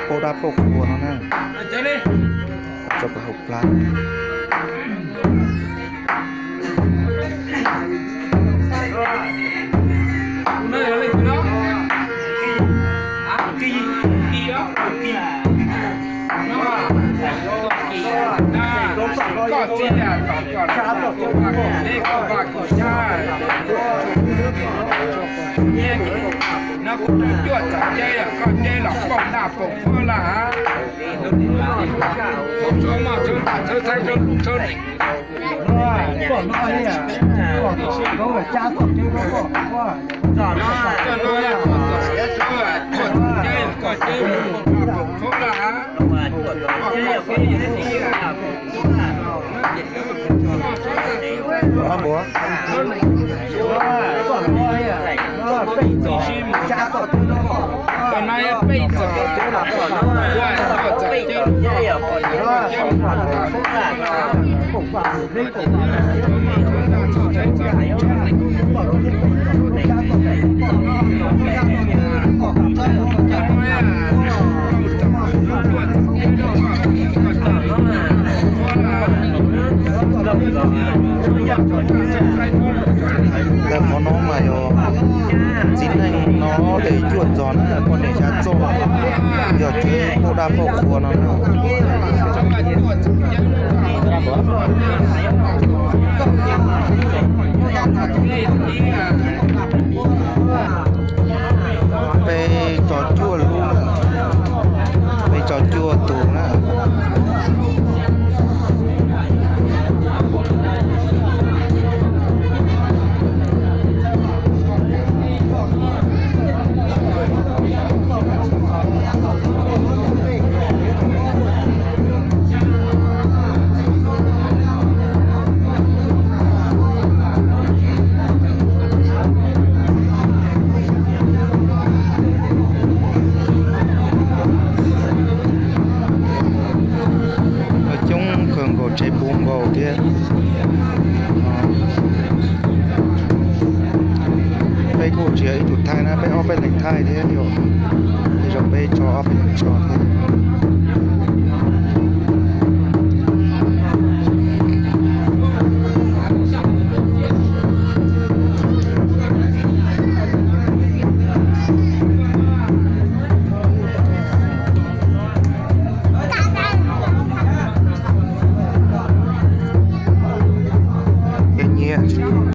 Pauj dab pauj qhua no na. Tso plas hauv plas. No kuv cuaj txog ceb, koj ceb los pauj ntaj pauj qhua lawm. Tshawb maj tshawb ntaj tshawb thaib tshawb lus tshawb nees. Ntawm qhov no mas yog txiv neej no ces cuaj txog na, poj niam xya txoj, yog tsev pauj dab pauj qhua no na. Peb tso cuaj lub, peb tso cuaj tus na. Coob kawg nkaus, tsev puv nkaus thiab. Peb kuj tsis yog ib tug thaij na, peb ob peb leeg thaij thiab, tej zaum peb tso ob peb leeg tso thiab.